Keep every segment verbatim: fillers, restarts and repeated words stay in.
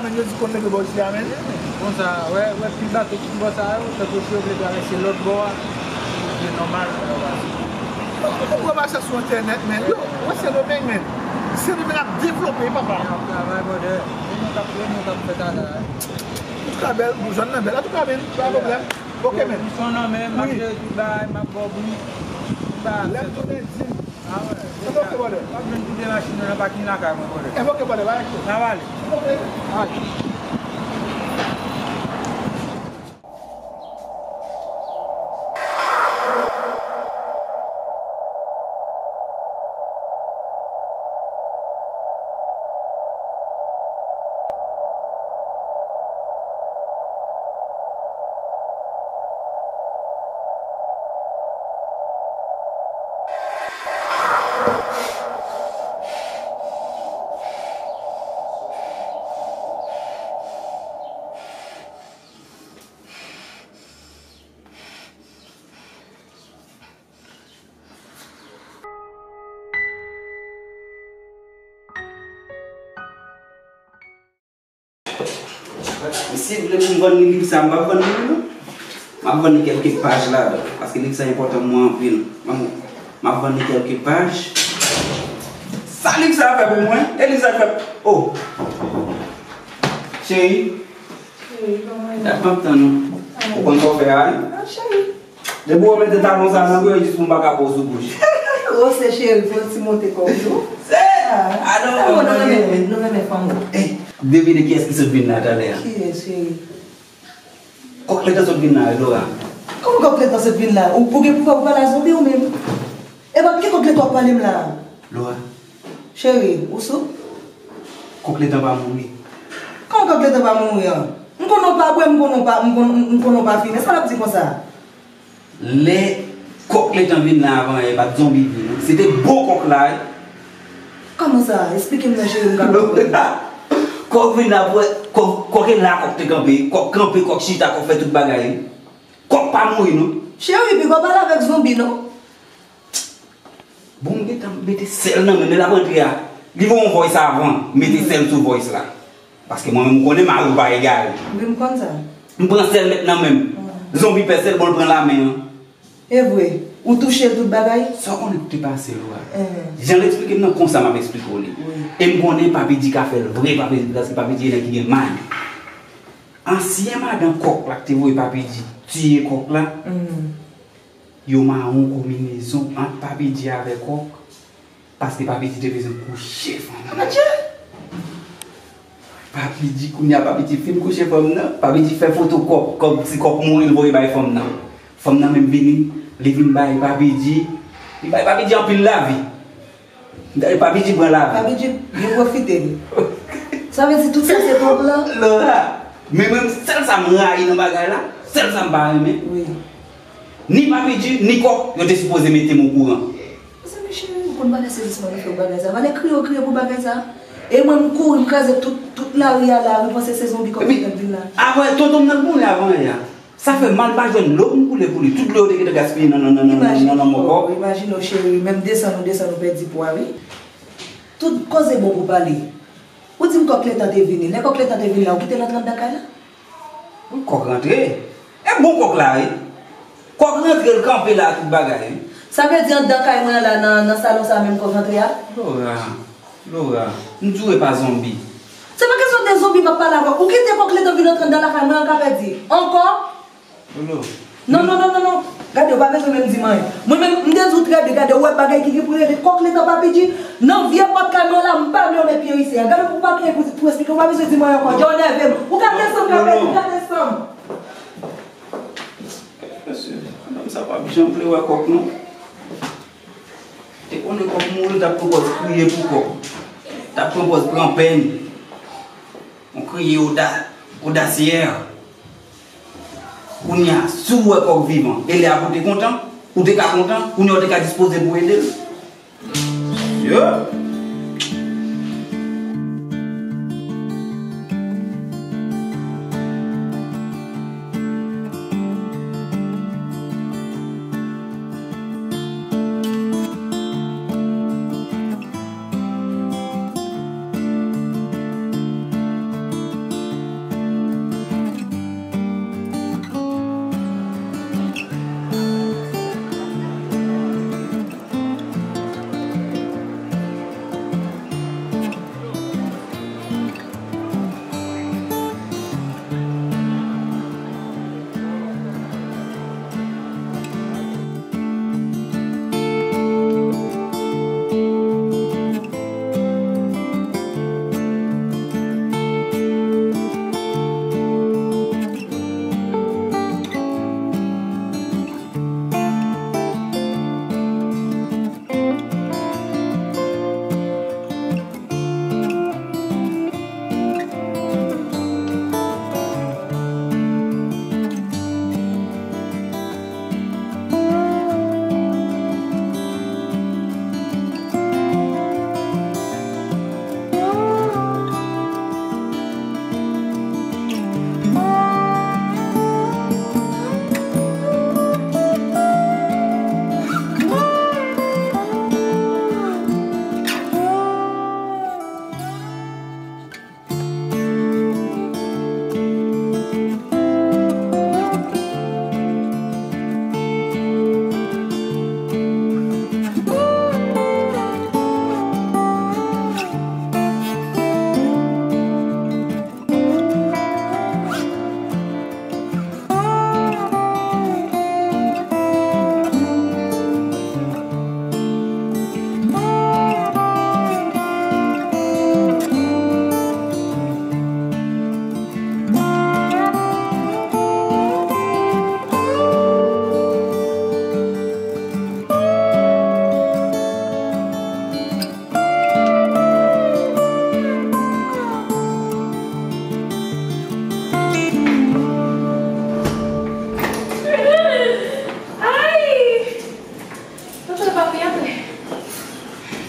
Men yo di konn leve bò isi a, men. Konsa, wè, wè, pi bato ki bò sa yo, tankou si yo vle travèse lòt bò a, yo vle nòmal, yo pase. Ou wè bagay sa sou entènèt, men. Yo, wè Sendomeng, men. Sendomeng ap devlope, papa. Ap travay, brother. E nou k ap, e nou k ap fè travay. Antouka, bèl, zòn nan bèl. Antouka, men, pa pwoblèm. Ok, men. Son nan men, m ap jere tout bagay, m ap ba w bri. Tout bagay. Lè m tounen, di m. Ah ouais. Evoke, brother. Mwen vin kite machin nan nan pakin lakay mwen, brother. Evoke, brother, ba aksyon. N a pale. Evoke. Alright. Mesye vle pou m vann li liv sa, m p ap vann li li non. M ap vann li kèlke paj ladan, paske liv sa enpòtan pou mwen anpil. M ap, m ap vann li kèlke paj. Sa liv sa fè pou mwen? E liv sa fè, oh! Cheri, cheri, kòman ye? Dat m ap tann ou. Ou konn sa w fè a, wi? Ah, cheri. Depi w mete talon sa nan pye, jis pou m pa ka pran w sou bouch. Wose cheri, fè yon ti monte kò w tou. Se, ah, non, non, nou renmen, nou renmen fanm ou. Ey, devine kiyès ki sot vin la talè a? Kiyès, cheri? Kòk letan sot vin la, wi, Laura. Kòman kòk letan sot vin la? Ou, ou gen pou fè ou pale a zonbi ou menm? E pa ki kòk letan w ap pale m la? Laura. Cheri, ou sou? Kòk letan pa mouri. Kòman kòk letan pa mouri an? M konnen w pa bwè, m konnen w pa, m konnen, m konnen w pa fimen. Sa w ap di konsa? Lè kòk letan vin la avan yè, pa t zonbi vre non. Se te bon kòk la, wi. Kòman sa? Esplike m non, cheri, m ka konprann. Kòk vin la, pou wè, kòk, kòk e la kòk te kanpe. Kòk kanpe, kòk chita, kòk fè tout bagay. Kòk pa mouri non. Cheri, piga w pale avèk zonbi non. Bon, m gentan mete sèl nan men l, lè l ap rantre a. Li voye yon voice avan, mete sèl sou voice la. Paske mwen menm, ou konnen mari w pa egal. Wi, m konn sa. M pran sèl mèt nan men m. Zonbi pè sèl, bon, l pran lamen an. E vre, ou touche l tout bagay? Sa w konnen k te pase, Laura? Jan l eksplike m nan, konsa m ap eksplike w li. Wi. E m konnen Papi Di ka fè l vre, Papi Di, paske Papi Di e nèg ki gen may. Ansyen madan kòk la k te voye Papi Di tiye kòk la, yo mare yon konbinezon ant Papi Di avè kòk, paske Papi Di te bezwen kouche fanm nan. Adje! Papi Di, kounye a Papi Di fin kouche fanm nan, Papi Di fè foto kòk, kòmsi kòk mouri l voye bay fanm nan. Fanm nan menm vini, li vin bay Papi Di, li bay Papi Di anpil lavi. Gade, Papi Di pran lavi. Papi Di byen pwofite li. Sa vle di tout sa se kòk la? Laura, men mwen sèl sa m rayi nan bagay la, sèl sa m pa renmen. Wi. Ni Papi Di, ni kòk, yo te sipoze mete m okouran. Mezanmi cheri, ou konn valè sezisman nou fè pou bagay sa? Valè kriye w kriye pou bagay sa? E mwen m kouri, m kraze tout, tout lari a la, m panse se zonbi kòk ki t ap vin la. Epi, apre, tonton m nan mouri avan yè a. Sa fè mal pa jwenn dlo pou m koule pou li. Tout dlo yo te gentan gaspiye nan, nan, nan, nan, nan, nan lanmò kòk. Imajine w, cheri, menm desann ou desann ou pèdi pwa, wi. Tout koze bon pou pale. Ou di m kòk letan te vini. Lè kòk letan te vini la, ou kite l antre anndan kay la? Wi, kòk rantre. E bon kòk la, wi. Kòk rantre, l kanpe la, tout bagay, wi. Sa vle di anndan kay mwen an la, nan, nan salon sa menm kòk rantre a? Laura. Laura, m di w e pa zonbi. Se pa kesyon de zonbi m ap pale avè w. Ou kite kòk letan vin antre anndan lakay mwen an ka pèdi. Ankò? Lolo. Non, non, non, non, non. Gade, ou pa bezwen menm di m anyen. Mwen menm, m te di w trè byen, gade, ou wè bagay ki gen pou rele kòk letan Papi Di. Nan vye pòt kay mwen la, m pa vle w met pye isi a. Gade, ou pa gen pou, pou esplike, ou pa bezwen di m anyen ankò. Djòl nève m. Ou ka desann, ka pèdi, ou ka desann. Mesye, madanm sa p ap janm vle wè kòk non. Te konnen kòk mouri, l t ap pran pòz kriye pou kòk. T ap pran pòz pran pèn. Yon kriye oda-, odasyè. Kounye a, si w wè kòk vivan, e lè a pou w te kontan, ou te ka kontan, kounye a w te ka dispoze pou w ede l. Mesye!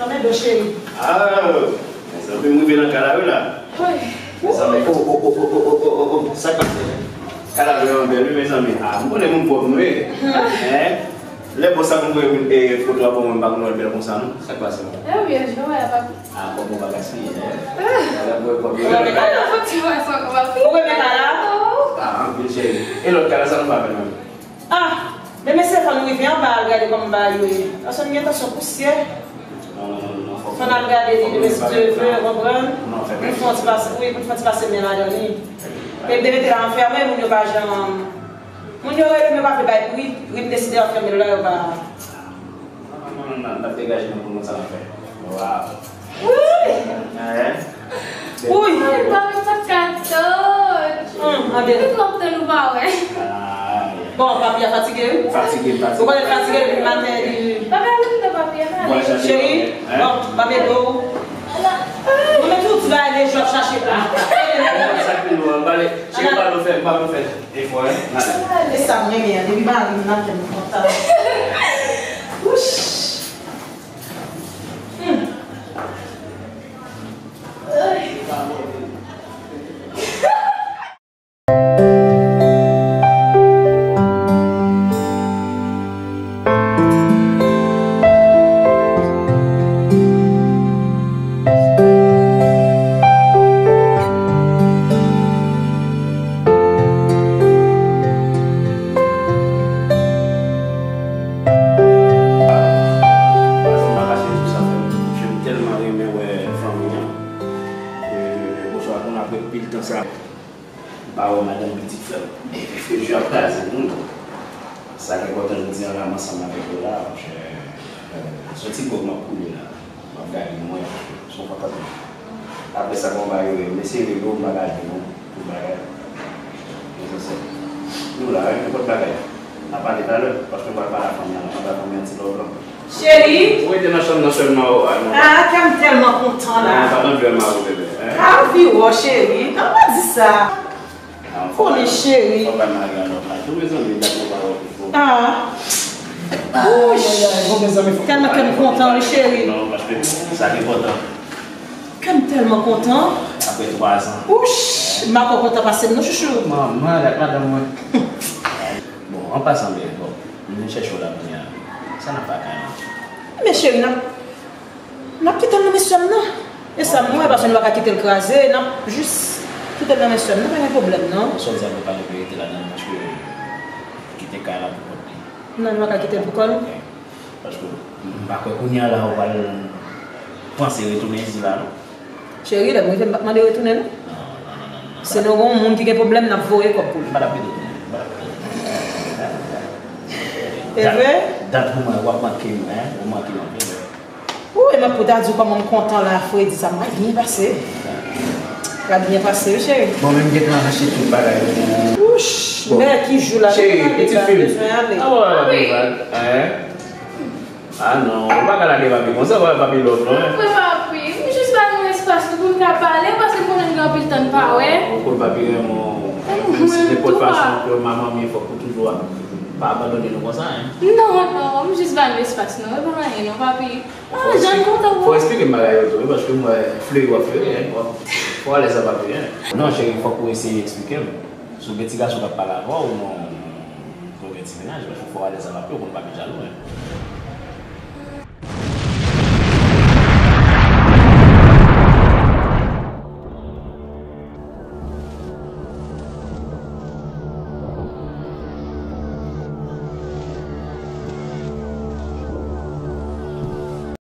Nan men do cheri. Ah, mezanmi, m rive nan kay la wi la. Mezanmi, oh, oh, oh, sa k pase? Kay la vrèman bèl wi, mezanmi. Ah, m konnen moun pwòp nou ye. Hein? Lè bòs la konn voye foto a ban mwen, m pa konn wè l bèl konsa non. Sa k pase non? Ah, kòb mwen pa gaspiye, hein? Lè voye kòb yo. Ou renmen kay la? Ah, anpil cheri. E lòt kay la, sa nou pa fè menm? Ah, men mesye, fò n rive anba al gade kòman bagay yo ye. Paske m gen tansyon pousyè. Non, non, non, non, fò n al gade li de mesi de ve, ou konprann? Pou n fè yon ti pase, wi, pou n fè yon ti pase men ladan li. Men m te mete l anfèmen, moun yo pa janm, moun yo rele m, yo pa vle bay pri, pri m deside anfèmen l la, yo pa. Non, non, non, non, n ap degaje nou pou nou sa n ap fè. Waw. Wi! Hein? Wi! Ay, pa mwen pa ka tann. Hum, mande. Ki twòp tan nou pa wè? Ah, bon, papi a fatige wi. Fatige, fatige. Ou konnen fatige depi maten li. Papi a vin nan papi a. Cheri, bon, papi do. Mwen men tout bagay de jòb chache pou mwen. Sa ki nou an bale. Cheri, pa nou fè, pa nou fè. E fò, hein? E sa m renmen an, depi mari m nan, kè m kontan. Wouch! Hmm. Ay. Paske m pa kache di sa, frè m, m tèlman renmen wè fanmi an. E, bonswa, konn apre pil tan sa. M pa wè madanm pitit frè m. Frè m ap kraze moun. Sa k enpòtan jodi an la, m ansanm avèk yo la, monchè. Se yon ti gwòg m ap koule la. M ap gade mwen. Se yon fantasm. Apre sa, kòman bagay yo ye? Mesye rele w, m pa gade non. Tout bagay. Yo sensè. Nou la, wi, nenpòt bagay. N a pale talè, paske m pral pale a fanmi an, m ap ba fanmi an ti love lan. Cheri. Ou rete nan chanm nan sèlman, o, a, non. Ah, kè m tèlman kontan la. Non, pa nan dwèl mari w, bebe, hein? Ah, anvi wè w, cheri. Kòman di sa? Ah, fò konnen, cheri. Fò bay mari an love la tou, mezanmi, dat nou pa wè pifò. Ah. Ay, ay, ay, bon, mezanmi, fò tèlman kè m kontan, wi, cheri. Non, paske sa ki enpòtan. Kè m tèlman kontan. Apre twa zan. Wouch, m pa kontan pase m, non, chouchou. Manman, dat madanm mwen. Bon, an pasan, bebe, bon. M vin chèche w la kounye a. Sa n ap fè a kay la? Men cheri, n ap, n ap kite l nan men sè m nan. E sa m wè, paske nou pa ka kite l kraze, n ap jis kite l nan men sè m nan, pa gen pwoblèm non. Sè m sa nou pa gen verite ladan l, paske kite kay la pou kont li. Non, nou pa ka kite l pou kò l. Paske m pa kwè kounye a la ou pral panse retounen isit la non. Cheri, lè m rive, m p ap mande retounen non. Non, non, non, non, non. Si nou gen yon moun ki gen pwoblèm, n ap voye kòb pou li. M pa t ap kite w tounen. M pa t ap kite w tounen. E vre? Dat pou mwen, w ap manke m, hein? Ou manke m anpil, wi. Ou, e mwen pou ta di w kòman m kontan la, fredi sa, m pa byen pase. Pa byen pase, wi, cheri. Bon, men m gentan achte tout bagay pou ou. Wouch, bon. Men ki jou la, cheri, pitit fi m. Bezwen ale. Ah, bon, pa gen vag, hein? Ah non, ou pa ka lage papi konsa, ou pa wè papi love non, hein? Wi, papi, m jis ba nou espas nou pou n ka pale, paske m konnen n gen anpil tan n pa wè. Ou konn papi renmen w, menm si nenpòt fason ke manman m ye, fòk ou toujou pa abandone nou konsa, hein? Non, non, m jis ba nou espas nou, e pa anyen non, papi. Ah, jan m kontan wè w. Fò eksplike m bagay yo tou, wi, paske m wè fleri w ap fleri, hein? Fò alèz a papi, hein? Non, cheri, fòk ou eseye eksplike m. Si w gen ti gason k ap pale avè w, non, pou gen ti mennaj, paske fò w alèz avèk yo, pou n pa vin jalou, hein.